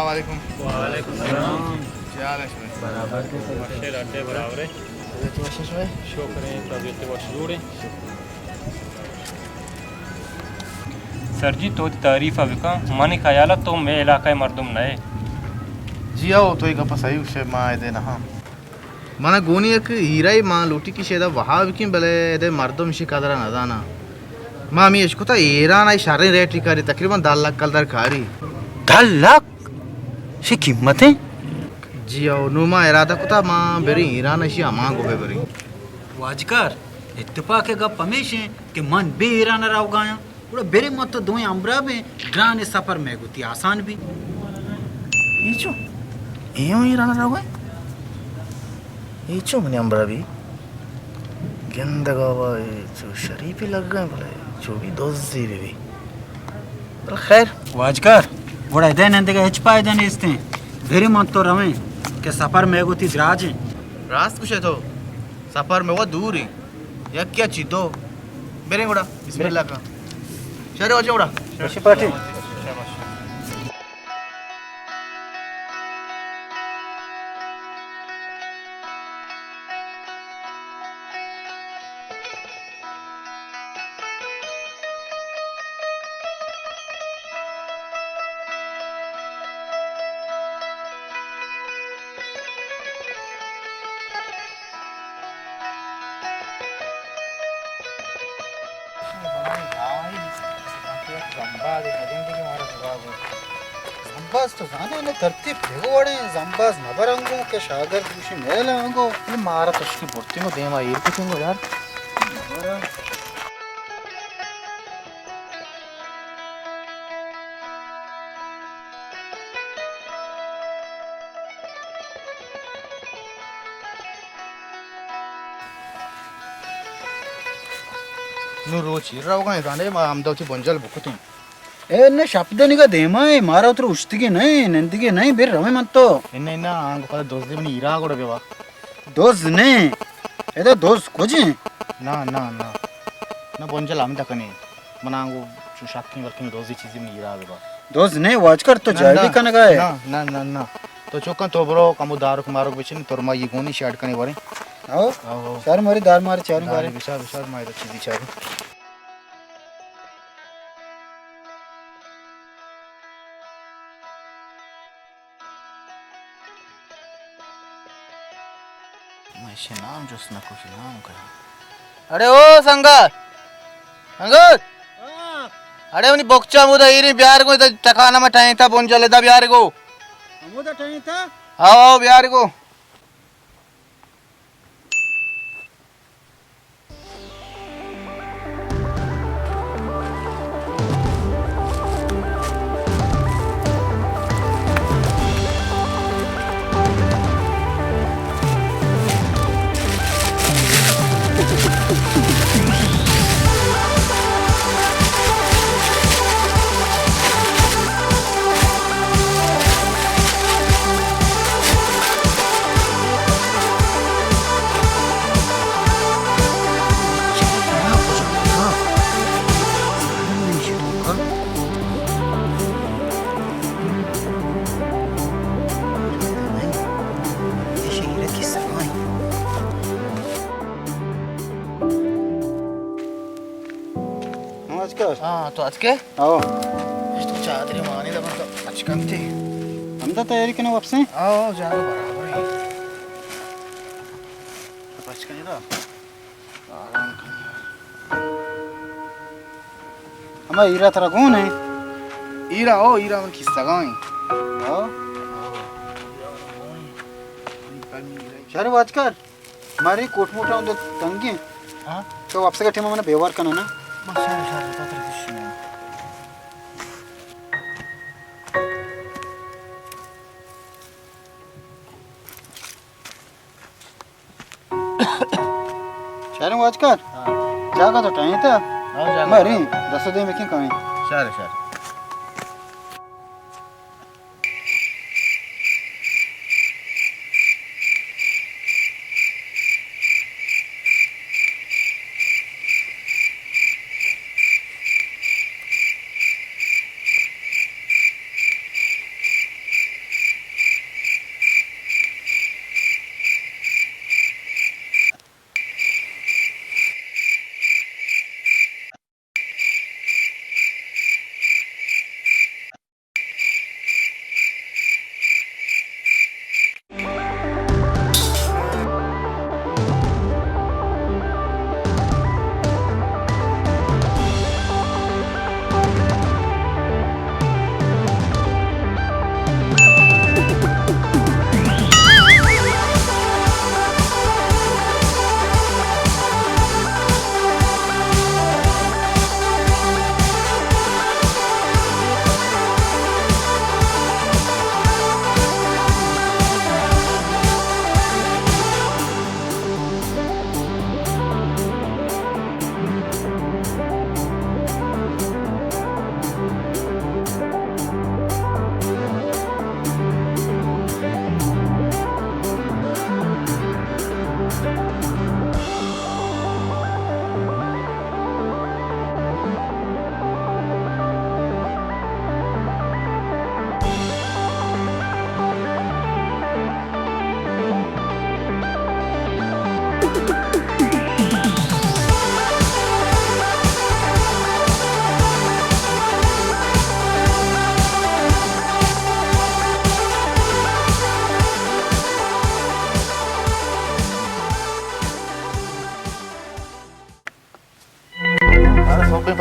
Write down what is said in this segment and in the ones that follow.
السلام علیکم۔ وعلیکم السلام۔ کیا حال ہے شمئے؟ برابر۔ وش ئے، ڈاڈ ئے، برابر ئے۔ طبیعت وش ہے شمئے؟ شکر ہے، طبیعت وش جوڑ ہے۔ سر جی، تو وتی تعریف ءَ بکن، منی خیال ءَ تو مئے علاقہ ءِ مردم نہ ئے۔ جی ہو، تو اے گپ ءَ صحیح گوش ئے، ما ادے نہ آں۔ من ءَ گونی یک ہیرے ما لوٹی کہ شہ ادا بہا بکیں، بلے ادے مردم اشی قدر ءَ نہ زاناں۔ ما ہمے اشکتا ایران ءَ شریں ریٹے کاری، تقریباً دہ لکھ کلدار کاری۔ دہ لکھ؟ اشی قیمت ایں؟ جی ہو، نوں ما ارادہ کتا ما بریں ایران ءَ اشی ہمانگو بہ بریں۔ واجکار، اتفاق ءِ گپ ہمیش ایں کہ من بے ایران ءَ روگایاں۔ گڑا برے ما تو دوئیں ہمراہ بیں، گرانیں سفر مئے گوں وتی آسان بی۔ اے چو؟ اے ہوں ایران ءَ روگ ءَ؟ اے چو منی ہمراہ بی؟ گندگ ءَ وا اے چو شریفی لگگ ءَ، بلے چو بی دزے بہ بی۔ بلے خیر۔ واجکار، گڑا ادے نندگ ءَ ہچ پائدہ نیست ایں۔ برے من تو رویں کہ سفر مئے گوں وتی دراج ایں۔ راست گوش ئے تو، سفر مئے وا دور ایں۔ یک یا چی دو۔ بریں گڑا، بسم اللہ کن۔ شر واجہ گڑا۔ شر پارٹی۔ زمباز تو زانے نے ترتیب دیگو وڑیں، زمباز نہ برنگو کہ شاگرد گوشی نیلانگو۔ اے مارا تشکی برتینگو دیما ایر کتینگو یار۔ نوں روچی روگا ایں، زانے ما ہمدا وتی بنجل بکتیں۔ اے نہ، شپ دنیگا دیما ایں، مارا اترو اشتگی نہ ایں، نندگی نہ ایں، بر رویں من تو۔ انہ، انہ، آنگو پدا دزی منی ایرا گڑا بیوا۔ دز نہ، ادا دز کجیں؟ نہ، نہ، نہ۔ نہ، بنجل ہمدا کنی۔ من آنگو چو شکیں بلکیں دزی چیزی منی ایرا بیوا۔ دز نہ، واجکار تو نہ، جائے نہ۔ بھی کنگا ہے۔ نہ، نہ، نہ، نہ۔ تو چوکاں تو برو، کمو داروک ماروک بچن، ترمائی گونی شاٹ کنی وریں۔ او؟ او، او۔ شر مری دار ماری چاریں بارے۔ بچار، بچار، ما ادا چیزی چاریں۔ من ایشی نام جست نہ کت، نام کیا؟ اڑے او سنگت! سنگت! ہاں۔ اڑے منی بکچا ہمودا ایریں بیار گو، ادا ٹکانا ما ٹہینتا بنجل ادا بیار گو۔ ہمودا ٹہینتا؟ آو، آو، بیار گو۔ ہاں، تو اتکے؟ آو۔ تو چادری مانی دا من تو اچ کنتی۔ ہمدا تیاری کنے واپسیں؟ آو، آو، جاگہ برابر ہے۔ تو پچ کنی دا۔ آرام کنی۔ ہما ہیرا ترا گون ہے؟ ہیرا، او، ہیرا من کیسگا ہیں۔ ہاں؟ شہر واچ کر۔ مارے کوٹ موٹا اندر تنگیں۔ ہاں؟ تو واپس کا ٹائم من بیوار کنا نا۔ بس شہر، شہر، تو ترا کچھ نہیں۔ شریں واچ کر۔ ہاں۔ جاگہ تو ٹائیں تا۔ ہاں، جاگہ۔ مری دست دے میں کہیں کہیں۔ شر، شر۔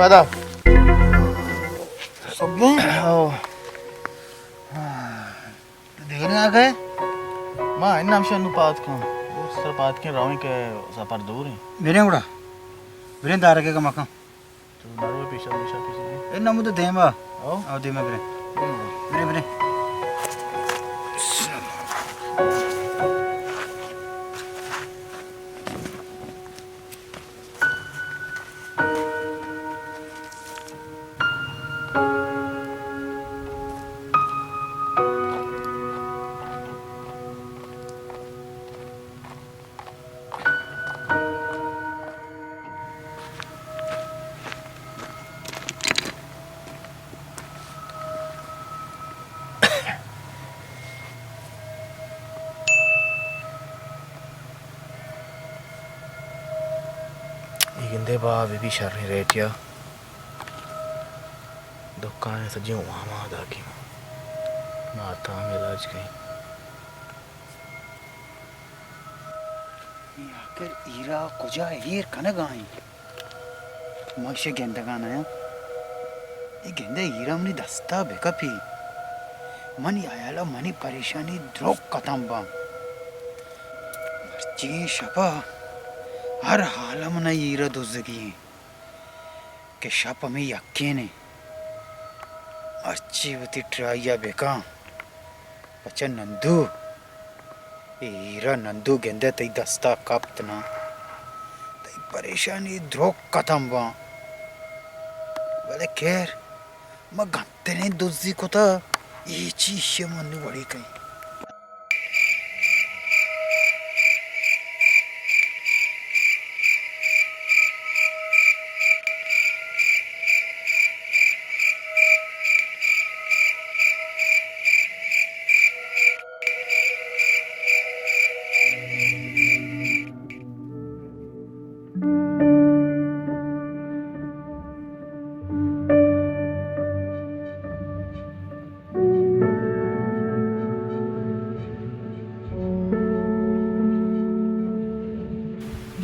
پدا۔ سبیں؟ او۔ دگرے آ گئے؟ ما ان ہمشہ نو پاد کن۔ او سر پاد کن رویں کہ سفر دور ہیں۔ بریں گڑا۔ بریں دارگے کا مکان۔ تو نرو پیشا پیشا پیشا۔ اے نمود دیما۔ او۔ او دیما بریں۔ بریں گڑا۔ بریں، بریں۔ اے گندے با بی بی شریں ریٹیا۔ دکان سجیں وام ءَ داکیں۔ ماتا ہم علاج کئیں۔ اے آخر ہیرا کجا ایر کنگا ایں؟ من ایشی گندگا نیاں۔ اے گندے ہیرا منی دستا بکپی، منی ہیالا منی پریشانی دروگ ختم باں۔ مرچی شپا ہر حالا منا ہیرا دزگی ایں کہ شپ ہمے یکین ایں۔ مرچی وتی ٹرائیا بکاں۔ پچہ نندو، اے ہیرا نندو گندے تئی دستا کپت نا، تئی پریشانی دروگ ختم باں۔ بلے خیر، ما گنتریں دزی کتا، اے چی ایشی من نو وڑی کئیں۔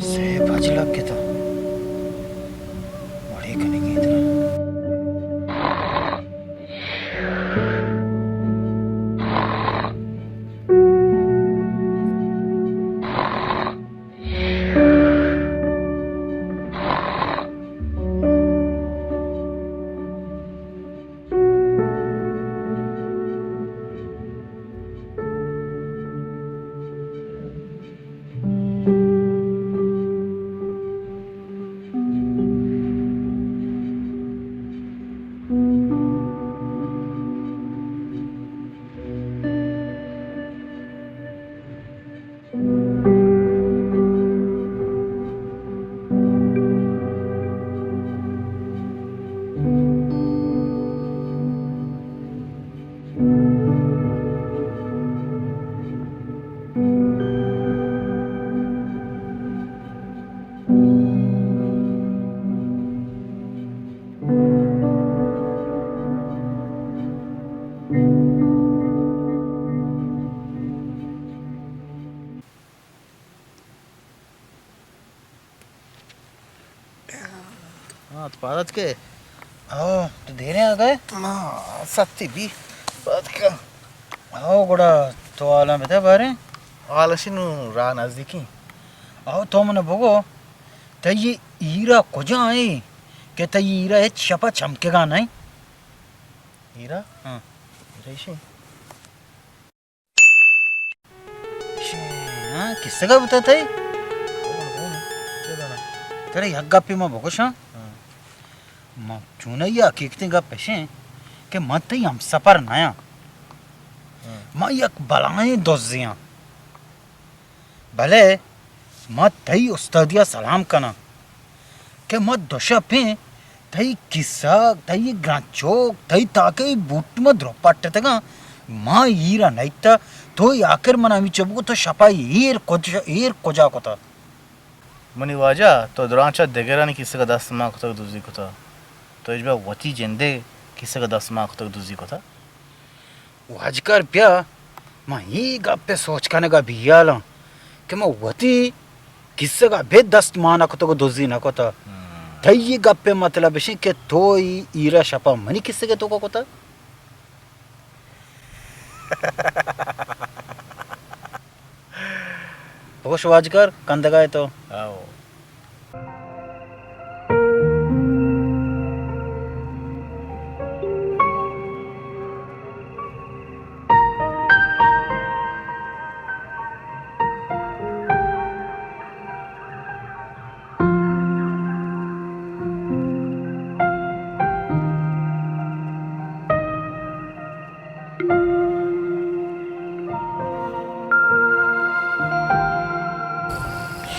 سے پنچ لکھ کتا۔ وڑے کنگی ترا۔ ہاں، تو پاد اتکے؟ ہاں، تو دیریں آ گئے؟ ہاں، ستی بی۔ پاد کا؟ ہاں، گڑا تو حالاں بدے باریں؟ حال اشی نو راہ نزدیکی۔ ہاں، تو من بگو، تئی ہیرا کجا ایں کہ تئی ہیرا ہچ شپا چمکگا نئیں؟ ہیرا؟ ہاں۔ ہیرا ایشی؟ ہاں، کسگا بوتا تئی؟ ترا یک گپے ما بگوشاں۔ ہاں۔ ما چونائی حقیقتیں گپ اشیں کہ من تئی ہمسفر نیاں۔ ہاں۔ ما یک بلائیں دزے آں۔ بلے ما تئی استادیا سلام کناں کہ ما دو شپیں تئی کسہ، تئی گرانچوک، تئی تاکہ بوٹ ما درپٹتگاں، ما ہیرا نیتا، تو آخر من ہمیچو بگو تو شپا ایر کج-، ایر کجا کتا؟ منی واجہ، تو دراں چہ دگرانی کسگا دست مان کتگ دزی کتا، تو ہچبر وتی جندے کسگا دست مان کتگ دزی کتا؟ واجکار بیا، من اے گپ ء سوچ کنگ ء بیھال آں کہ من وتی کسگ ء بے دست مان کتگ ء دزی نہ کتگ۔ ہم۔ تئی گپ ءِ مطلب اش انت کہ تو ای ایرا شپا منی کسگ ءِ توکا کتہ؟ بگوش واجکار، کندگا ئے تو؟ آؤ۔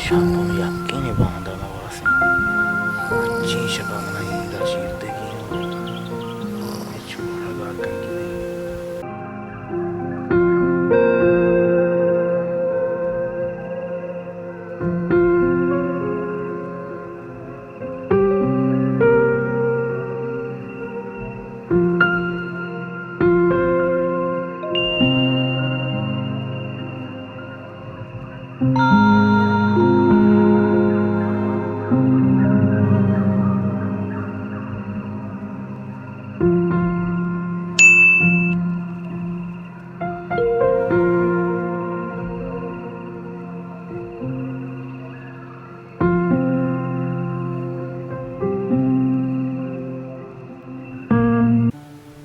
شپ ہم یکیں باندا نہ ورسیں۔ انچیں شپا منا ایدا چیر دگی انت۔ ہچ گار کنگی نہ انت۔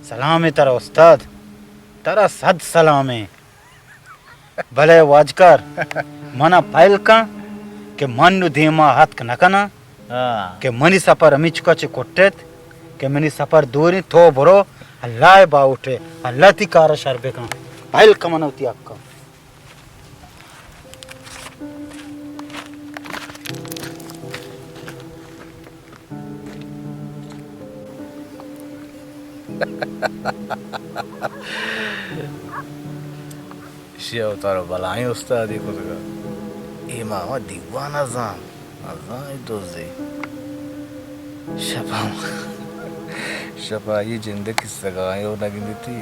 سلام ایں ترا استاد، ترا صد سلام ایں۔ بلے واجکار، منا پہل کن کہ من نوں دیما اتک نہ کناں، ہاں۔ کہ منی سپر ہمینچکا چہ کٹت کہ منی سپر دور انت، تو برو، اللہ ءِ باہوٹ ءَ، اللہ تئی کار ءَ شر بکن۔ پہل کن منا وتی حق ءَ۔ ایشی ءَ وتارا بلاہیں استادے کتگ۔ اے ماما دیوان ءَ زان، ءَ زان اے دزے۔ شپا، شپا آئی جند ءِ کسگ ءَ آیو نہ گندیتی۔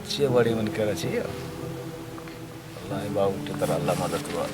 چے وڑے من کرا چے؟ اللہ ءِ باہوٹ ءَ ترا اللہ مدد وار۔